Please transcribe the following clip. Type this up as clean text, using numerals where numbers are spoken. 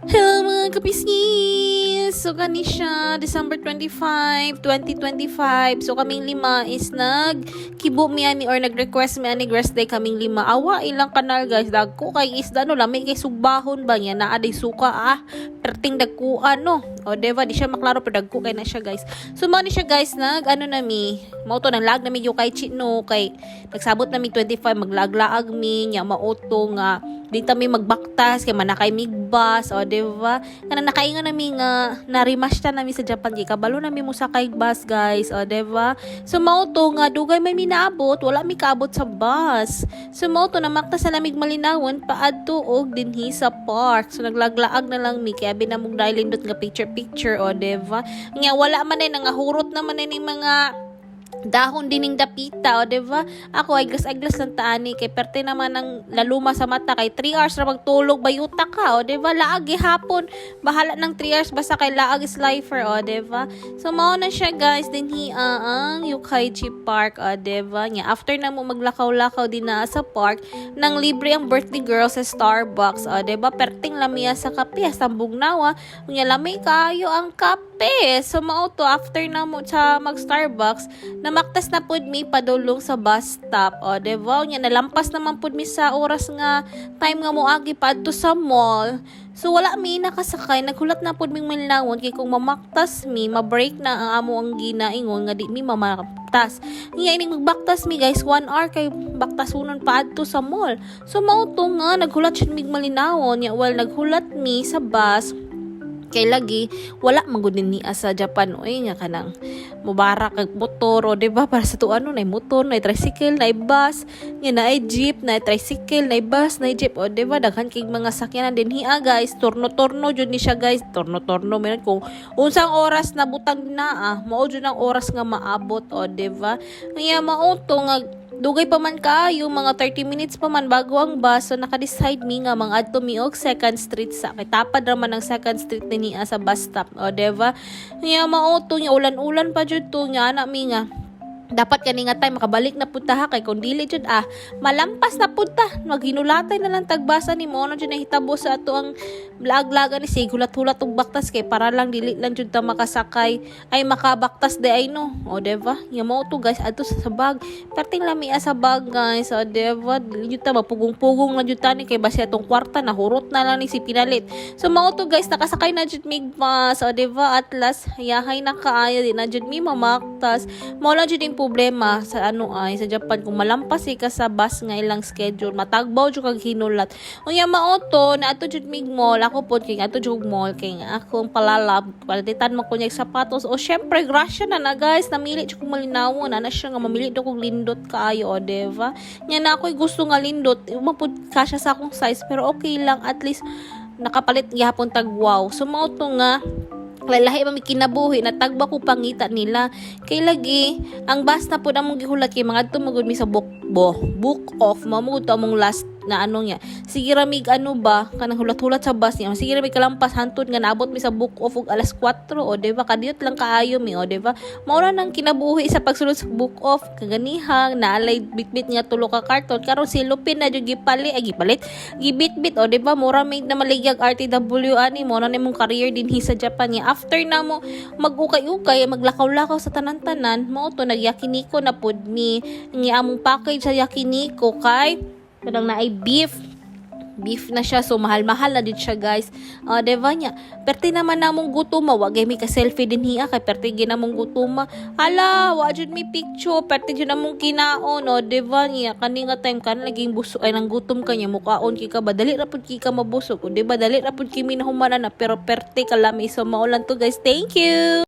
Hello, mga kapisngis! So kani siya, December 25, 2025. So kaming lima is nagkibo mi ani or nag-request mi ani, rest day kaming lima. Awa ilang kanal, guys, dagko kay isda, no, lami kay sugbahon ba niya, naa day suka, ah, perting dagkuan, no. O diba, di siya maklaro pero dagko kay na siya, guys. So mao ni siya, guys, nag ano na mi, mao to nang lag na mi kay Chino kay nagsabot na mi 25, maglaglaag mi nya, mao to nga di ta mi magbaktas kay manakay mig bus, o diba? Kana nakaingon nami nga narimasta nami sa Japan kay kabalo nami mosakay bus, guys, o diba? So mao to nga dugay may minaabot, wala mi kaabot sa bus. So mao to namakta sa lamig malinawon paadto og dinhi sa park. So naglaglaag na lang mi kay abi na mong dahil lindot nga picture picture, o diba? Nga wala man ay nangahurot naman ay ning mga dahon dining dapita, o diba? Ako ay aglas lang taani kay perte naman ang laluma sa mata kay 3 hours ra magtulog, bayuta ka, o diba? Laag gihapon, bahala ng 3 hours basta kay laag is lifer, o diba? So mao na siya, guys, dinhi ang Yokkaichi Park, o diba? Nya after na mo maglakaw-lakaw din na sa park, nang libre ang birthday girl sa Starbucks, o diba? Perting lamiya sa kape, hasta bugnawa nya, lami kaayo ang kape. So mao to, after na mo sa mag Starbucks, namaktas na pud mi padulong sa bus stop. O, diba? Nya nalampas naman pud mi sa oras nga time nga moagi paadto sa mall. So wala mi nakasakay, naghulat na pud ming malinawon kay kung mamaktas mi, ma-break na ang amo ang ginaingon nga di mi mamaktas. Nya ining magbaktas mi, guys, 1 hour kay baktasunon paadto sa mall. So mao to nga naghulat siya mig malinawon nya, well, naghulat mi sa bus kay lagi wala man gud niya sa Japan oy nga kanang mubara kag motor, o di ba? Para sa to ano, nay motor, nay tricycle, nay bus nga, naay jeep, nay tricycle, nay bus, nay jeep, o di ba? Daghan kay mga sakyanan dinhi, ah, guys. Turno-turno jud ni siya, guys, turno-turno. Meron kung unsang oras na butang na, ah, mao jud ang oras nga maabot, o di ba? Kaya mao to nga dugay pa man kaayo, mga 30 minutes pa man bago ang bus. So naka-decide mi nga mangadto mi og Second Street sa kay tapad ra man ang Second Street niya sa bus stop, o diba? Nya mao to nga ulan-ulan pa jud to nga ana mi nga dapat kani nga time makabalik na pud ta ha, kay kung dili jud, ah, malampas na pud ta, maghinulatay na lang tagbasa ni mo. Ano jud nahitabo sa ato ang laaglaga ni sig hulat-hulat og baktas kay para lang dili lang jud ta makasakay ay makabaktas di ay, no? O diba? Nya mao to, guys, adto sa bag, perting lami sa bag, guys, o diba? Dili jud ta mapugong-pugong na jud ta ni kay basi atong kwarta nahurot na lang ni si pinalit. So mao to, guys, nakasakay na jud mig bus, o diba? At last, hayahay na kaayo, di na jud mi mamaktas. Mao lang jud yung problema sa ano ay sa Japan, kung malampas ka sa bus nga ilang schedule, matagbaw jud kag hinulat. Unya mao to na ato jud mig mall. Ako pod kay ato jud mall kay nga akong palalab, palitan mo ko niya sapatos, o syempre grasya na na, guys. Namili jud kong malinawon ana siya nga mamili do kog lindot kaayo, o diba? Nya na ako'y gusto nga lindot, uma pud kasya sa akong size, pero okay lang, at least nakapalit gihapon tag wow. So mao to nga lahi pa mi kinabuhi, natagba ko pangita nila kay lagi ang bus na pud among gihulat kay mangadto magud mi sa book bo book off, mao mo to among last na ano niya. Sige ra mig ano ba, kanang hulat-hulat sa bus niya, sige ra mig kalampas hantod nga naabot mi sa book off og alas 4, o diba? Kadiyot lang kaayo mi, o diba? Mao ra nang kinabuhi sa pagsulod sa book off. Kaganihang naalay bitbit nga tulo ka karton, karon silupin na jud gipali ay gipalit, gibitbit, o diba? Mura mig na maligyag RTW ani mo na nimong career dinhi sa Japan niya. After na mo mag-ukay-ukay, maglakaw-lakaw sa tanan-tanan, mao to nagyakiniko na pud mi. Nga among package sa yakiniko kay kanang naay beef beef na siya, so mahal-mahal na din siya, guys. Diba niya perti naman namong gutuma, wa gay mi ka selfie din hiya kay perti ginamong gutuma. Hala, wa jud mi picture, perti jud namong kinaon, o diba? Niya kani nga time kan laging busog ay nang gutom ka niya mukaon ki ka ba, dali ra pud ki ka mabusog, o diba? Dali ra pud kimi nahumanan na, pero perti kalami. So mao lang to, guys, thank you.